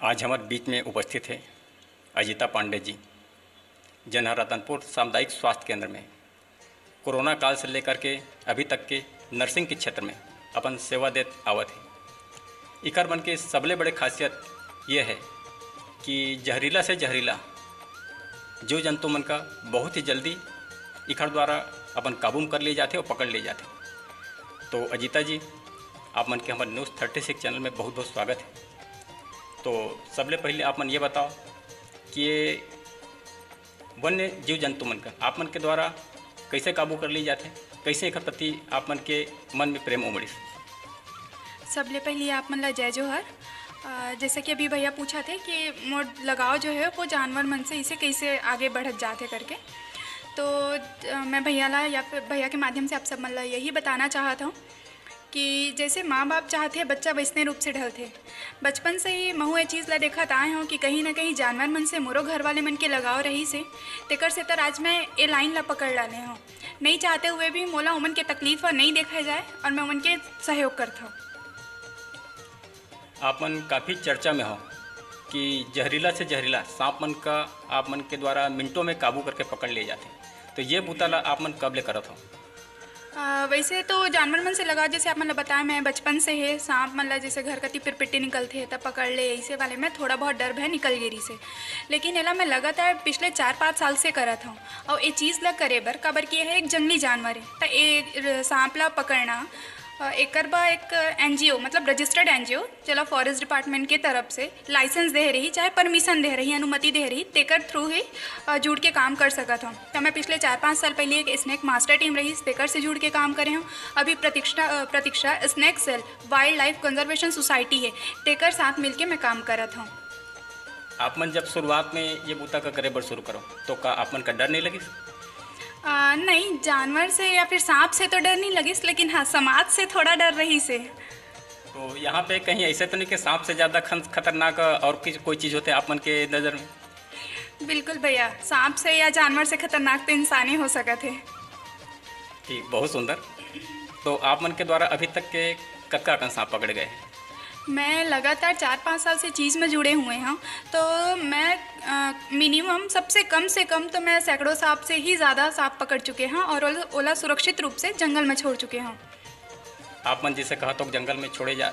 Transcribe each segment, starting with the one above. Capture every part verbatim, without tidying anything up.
आज हमर बीच में उपस्थित हे अजिता पांडे जी, जेन ह रतनपुर सामुदायिक स्वास्थ्य केंद्र में कोरोना काल से लेकर के अभी तक के नर्सिंग के क्षेत्र में अपन सेवा देत आवत हे। इकर मन के सबले बड़े खासियत ये है कि जहरीला से जहरीला जीव जंतु मन का बहुत ही जल्दी इखर द्वारा अपन काबू में कर लिए जाथे और पकड़ लिए जाथे। तो अजीता जी, आप मन के हमर न्यूज़ थर्टी सिक्स चैनल में बहुत बहुत स्वागत है। तो सबले पहले आप मन ये बताओ कि ये वन्य जीव जंतु मन का आप मन के द्वारा कैसे काबू कर लिए जाथे, कैसे एकर प्रति आप मन के मन में प्रेम उमड़िस? सबले पहले आप मन ला जय जोहार। अ, जैसा कि अभी भैया पूछा थे कि मोर लगाव जो है वो जानवर मन से इसे कैसे आगे बढ़त जाथे करके, तो अ, मैं भैया ला या फिर भैया के माध्यम से आप सब मन ला यही बताना चाहत हूँ कि जैसे माँ बाप चाहथे बच्चा वैसने रूप से ढलथे। बचपन से ही महू ये चीज़ ला देखत आए हूँ कि कहीं ना कहीं जानवर मन से मोरो घर वाले मन के लगाव रहिस हे, तेकर सेतर आज मैं ये लाइन ला पकड़ लाने हूँ। नहीं चाहते हुए भी मोला उमन के तकलीफ ह नहीं देखा जाए और मैं उमन के सहयोग करता हूँ। आप मन काफ़ी चर्चा में हो कि जहरीला से जहरीला सांप मन का आप मन के द्वारा मिनटों में काबू करके पकड़ लिए जाते, तो ये बुता ला आप मन कब ले करत हो? अ, वैसे तो जानवर मन से लगाव, जैसे आप मन ला बताया, मैं बचपन से हे सांप मन ला जैसे घर कती पिरपिट्टी निकलथे तब पकड़ ले, ऐसे वाले में थोड़ा बहुत डर भय निकल गे रहिस हे। लेकिन एला मैं लगातार पिछले चार पाँच साल से करत हूँ। और ये चीज़ ला करे बर, काबर कि यह एक जंगली जानवर है, तो ये र- सांप ला पकड़ना अ, एकर बर एक एनजीओ, मतलब रजिस्टर्ड एनजीओ, जेला फॉरेस्ट डिपार्टमेंट के तरफ से लाइसेंस दे रही, चाहे परमिशन दे रही, अनुमति दे रही, तेकर थ्रू ही अ, जुड़ के काम कर सकत हूँ। तो मैं पिछले चार पाँच साल पहले एक स्नेक मास्टर टीम रही, तेकर से जुड़ के काम करे हूँ। अभी प्रतीक्षा अ, Pratiksha snake cell wildlife conservation society है, तेकर साथ मिलके मैं काम करत हूँ। आप मन जब शुरुआत में ये बुता का करे बर शुरू करो, तो का आप मन का डर नहीं लगिस? अ, नहीं, जानवर से या फिर सांप से तो डर नहीं लगिस, लेकिन हाँ, समाज से थोड़ा डर रहिस हे। तो यहाँ पे कहीं ऐसे तो नहीं कि सांप से ज़्यादा खन- खतरनाक और किस कोई चीज़ होते आप मन के नज़र में? बिल्कुल भैया, सांप से या जानवर से खतरनाक तो इंसान ही हो सकत है। ठीक, बहुत सुंदर। तो आप मन के द्वारा अभी तक के कतका कन सांप पकड़े गए? मैं लगातार चार पाँच साल से चीज़ में जुड़े हुए हूँ, तो मैं मिनिमम, सबसे कम से कम तो मैं सैकड़ों सांप से ही ज़्यादा सांप पकड़ चुके हैं और ओल- ओला सुरक्षित रूप से जंगल में छोड़ चुके हैं। आप मन जैसे कहा तो जंगल में छोड़े जा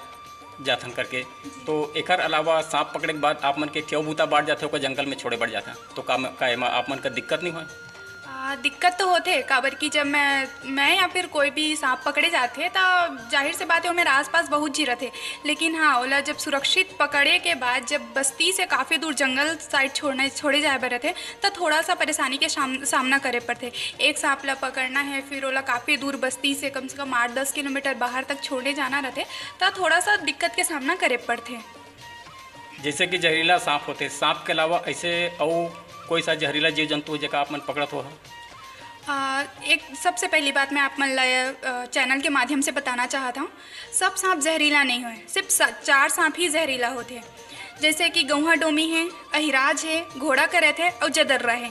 जाथन करके, तो एकर अलावा सांप पकड़े के बाद आप मन के केव बूता बाढ़ जाथे, ओकर जंगल में छोड़े बाढ़ जाथे, तो का, का एमा आप मन का दिक्कत नहीं होय? आ, दिक्कत तो होथे, काबर कि जब मैं मैं या फिर कोई भी सांप पकड़े जाथे, त जाहिर से बात है, वो मेरे आसपास बहुत झी रथे। लेकिन हाँ, ओला जब सुरक्षित पकड़े के बाद जब बस्ती से काफ़ी दूर जंगल साइड छोड़ने छोड़े जाए बर रथे, त थोड़ा सा परेशानी के साम, सामना करे पड़थे। एक सांप ला पकड़ना है, फिर ओला काफ़ी दूर बस्ती से कम से कम आठ दस किलोमीटर बाहर तक छोड़े जाना रथे, त थोड़ा सा दिक्कत के सामना करे पड़थे। जैसे कि जहरीला सांप होथे, सांप के अलावा ऐसे अउ कोई सा जहरीला जीव जंतु जेका आप मन पकड़त हो? आ, एक सबसे पहली बात मैं आप मन ला, अ, चैनल के माध्यम से बताना चाहत हूँ, सब सांप जहरीला नहीं होए, सिर्फ सा, चार सांप ही जहरीला होथे। जैसे कि गौहा डोमी है, अहिराज है, घोड़ा करत है और जदर्रा है।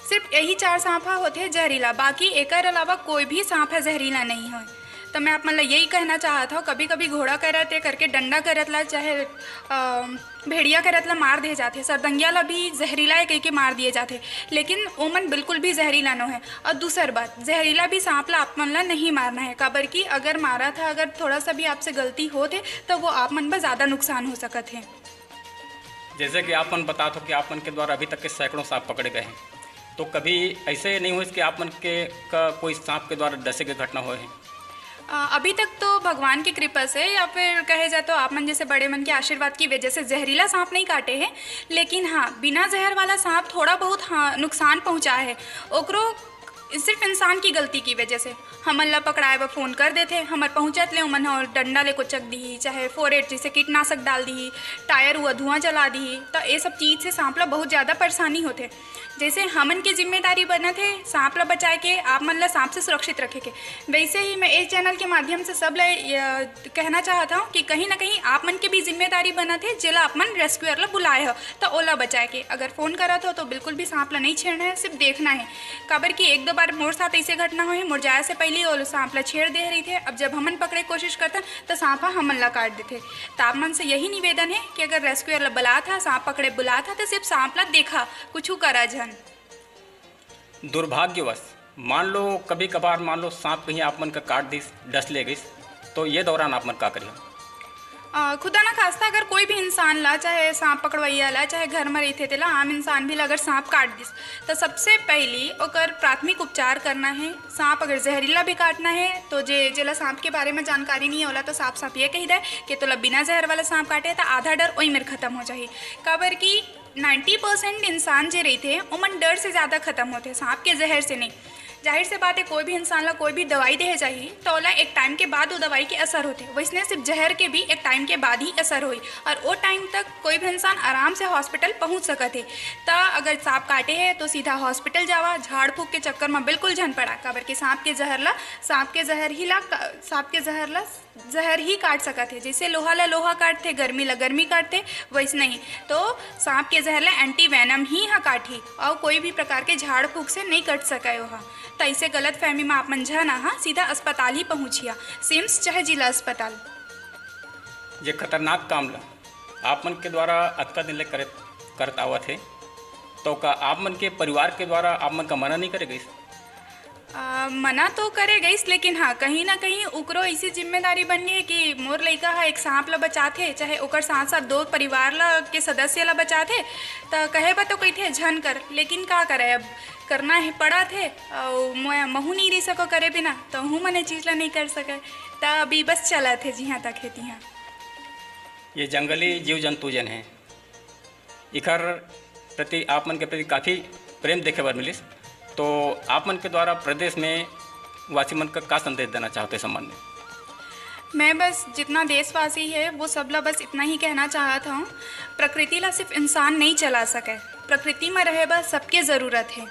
सिर्फ यही चार सांप ह होथे जहरीला, बाकी एकर अलावा कोई भी सांप ह जहरीला नहीं होए। तो मैं आप मन ला यही कहना चाहत हूँ, कभी कभी घोड़ा करत है करके डंडा करत ला, चाहे अ, भेड़िया करत ला मार दे जाथे, सरदंगिया ला भी जहरीला है कह के मार दिए जाथे, लेकिन ओमन बिल्कुल भी जहरीला नो है। और दूसर बात, जहरीला भी सांप ला आप मन ला नहीं मारना है, काबर कि अगर मारा था, अगर थोड़ा सा भी आपसे गलती होत है, तो वो आप मन बर ज़्यादा नुकसान हो सकत है। जैसे कि आप मन बतात हो कि आप मन के द्वारा अभी तक के सैकड़ों सांप पकड़े गए हैं, तो कभी ऐसे नहीं हुए कि आप मन के का कोई सांप के द्वारा डसे के घटना होए है? अ, अभी तक तो भगवान की कृपा से, या फिर कहे जाए तो आप मन जैसे बड़े मन के आशीर्वाद की वजह से जहरीला सांप नहीं काटे हैं, लेकिन हाँ, बिना जहर वाला सांप थोड़ा बहुत, हाँ, नुकसान पहुँचा है। ओकरो सिर्फ इंसान की गलती की वजह से। हमन ला पकड़ाए बर फोन कर देथे, हमर पहुँचत ले ओमन ह डंडा ले कोचक दिही, चाहे फोरेट जैसे कीटनाशक डाल दिही, टायर हुआ धुआं जला दिही, तो ये सब चीज़ से सांप ला बहुत ज़्यादा परेशानी होथे। जैसे हमन के जिम्मेदारी बनत हे सांप ला बचाए के, आप मन ला सांप से सुरक्षित रखे के, वैसे ही मैं इस चैनल के माध्यम से सब ला, अ, कहना चाहत हूँ कि कहीं ना कहीं आप मन के भी जिम्मेदारी बनत हे, जेला आप मन रेस्क्यूअर ला बुलाए हो, तो ओला बचाए के। अगर फ़ोन करत हो, तो बिल्कुल भी सांप ला नहीं छेड़ना है, सिर्फ देखना है। काबर कि एक दो बार मोर साथ ऐसे घटना होए हे, मोर जाए से पहले वो सांप ला छेड़ दे रही थे। अब जब हमन पकड़े कोशिश करथन, तो सांप ह हमन ला काट देथे। तो आप मन से यही निवेदन है कि अगर रेस्क्यूअर ला बुलात हा, सांप पकड़े बुलात हा, तो सिर्फ सांप ला देखा, कुछ करा झन। दुर्भाग्यवश, मान लो, कभी कभार मान लो सांप कहीं आप मन का काट दिस, डस ले गइस, तो ये दौरान आप मन का करियो? अ, खुदा ना खास्ता अगर कोई भी इंसान ला, चाहे सांप पकड़वैया ला, चाहे घर में रहिथे तेला, आम इंसान भी ला अगर सांप काट दिस, तो सबसे पहली ओकर प्राथमिक उपचार करना है। सांप अगर जहरीला भी काटना है, तो जे, जेला सांप के बारे में जानकारी नहीं होला, तो साफ साफ ये कही दे कि तोला बिना जहर वाला सांप काटे, तो आधा डर ओई मेर खत्म हो जाही। काबर कि नाइंटी परसेंट इंसान जे रहिथे, ओमन डर से ज़्यादा खत्म होथे, सांप के जहर से नहीं। जाहिर से बात है, कोई भी इंसान ला कोई भी दवाई देहे जाही, तो ओला एक टाइम के बाद वो दवाई के असर होथे। वैसने सिर्फ जहर के भी एक टाइम के बाद ही असर होही, और वो टाइम तक कोई भी इंसान आराम से हॉस्पिटल पहुंच सकत हे। त अगर सांप काटे है, तो सीधा हॉस्पिटल जावा, झाड़ फूक के चक्कर में बिल्कुल झन पड़ा, काबर के सांप के जहर ला, सांप के जहर ही ला, सांप के जहर ला जहर ही काट सकत हे। जैसे लोहा ला लोहा काटथे, गर्मी ला गर्मी काटथे, वैसने ही तो सांप के जहर ला एंटी वेनम ही ह काटही, और कोई भी प्रकार के झाड़ फूक से नहीं कट सके ओहा। त ऐसे गलत फहमी में आप मन झन आहा, सीधा अस्पताल ही पहुंचिया, सिम्स चाहे जिला अस्पताल। जे खतरनाक काम ला आप मन के द्वारा अतका दिन ले करे, करत आवत हे, तो का आप मन के परिवार के द्वारा आप मन का मना नहीं करे गइस? आ, मना तो करे गइस, लेकिन हाँ, कहीं ना कहीं ओकरो ऐसी जिम्मेदारी बन गई कि मोर लइका हा एक सांप ला बचाथे, चाहे ओकर साथ साथ दो परिवार ला के सदस्य ला बचाथे, त कहे बर तो कहिथे झन कर, लेकिन का करे, अब करना है पड़त हे, अउ मैं महू नहीं रह सको करे बिना, तो हूँ मने चीज ला नहीं कर सके। त अभी बस चलत हे जिहाँ तक हे तिहाँ। ये जंगली जीव जंतु जन है, इखर प्रति आप मन के प्रति काफ़ी प्रेम देखे बर मिलिस। तो आप मन के द्वारा प्रदेश में वासी मन का का संदेश देना चाहते संबंध में? मैं बस जितना देशवासी है, वो सब ला बस इतना ही कहना चाहत हूँ, प्रकृति ला सिर्फ इंसान नहीं चला सके, प्रकृति में रहे बर सबके ज़रूरत है।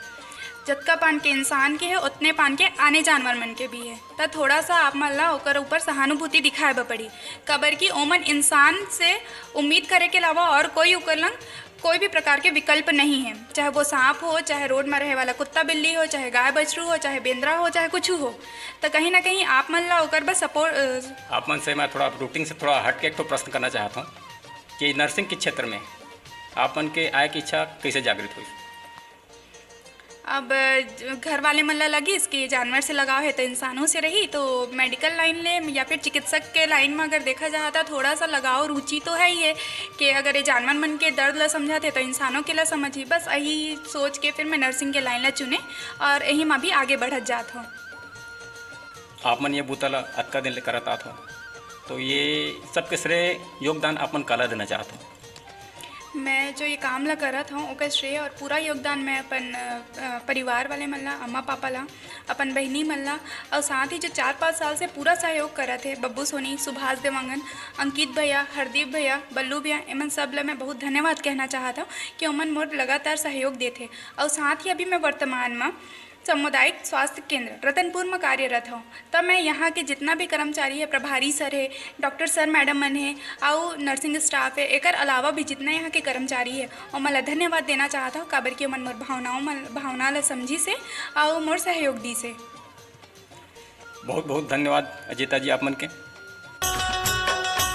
जतका पान के इंसान के है, उतने पान के आने जानवर मन के भी है। त थोड़ा सा आप मन ला ओकर ऊपर सहानुभूति दिखाए बर पड़ी, काबर कि ओमन इंसान से उम्मीद करे के अलावा और कोई ओकर लंग कोई भी प्रकार के विकल्प नहीं है। चाहे वो सांप हो, चाहे रोड में रहे वाला कुत्ता बिल्ली हो, चाहे गाय बछरू हो, चाहे बेंदरा हो, चाहे कुछ हो, तो कहीं ना कहीं आप मन ला ओकर बस सपोर्ट। आप मन से मैं थोड़ा रूटीन से थोड़ा हट के एक ठो प्रश्न करना चाहता हूँ कि नर्सिंग के क्षेत्र में आप मन के आए की इच्छा कैसे जागृत हुई? अब ज-, घर वाले मन ला लगिस कि जानवर से लगाव है तो इंसानों से रही, तो मेडिकल लाइन ले या फिर चिकित्सक के लाइन में अगर देखा जाए तो थोड़ा सा लगाव रुचि तो है ही है कि अगर ये जानवर मन के दर्द ला समझत है तो इंसानों के ला समझी। बस यही सोच के फिर मैं नर्सिंग के लाइन ला चुने और यही में भी आगे बढ़त जात हूँ। आप मन ये बूता ला अतका दिन ले करत आत हो, तो ये सबके श्रेय योगदान आप मन काला देना चाहत हो? मैं जो ये काम ला करत हूँ, ओकर श्रेय और पूरा योगदान मैं अपन, अ, अ, परिवार वाले मन ला, अम्मा पापा ला, अपन बहिनी मन ला, और साथ ही जो चार पाँच साल से पूरा सहयोग करत हे, बब्बू सोनी, सुभाष देवांगन, अंकित भैया, हरदीप भैया, बल्लू भैया, एमन सब ला मैं बहुत धन्यवाद कहना चाहत हूँ कि ओमन मोर लगातार सहयोग देथे। और साथ ही अभी मैं वर्तमान में सामुदायिक स्वास्थ्य केंद्र रतनपुर म कार्यरत हौं, त मैं यहाँ के जितना भी कर्मचारी हे, प्रभारी सर हे, डॉक्टर सर मैडम मन हे, अउ नर्सिंग स्टाफ हे, एकर अलावा भी जितना यहाँ के कर्मचारी हे, ओमन ला धन्यवाद देना चाहत हौं, काबर कि ओमन मोर भावनाओं मन, भावना ला समझिस हे अउ मोर सहयोग दिस हे। बहुत बहुत धन्यवाद अजिता जी आप मन के।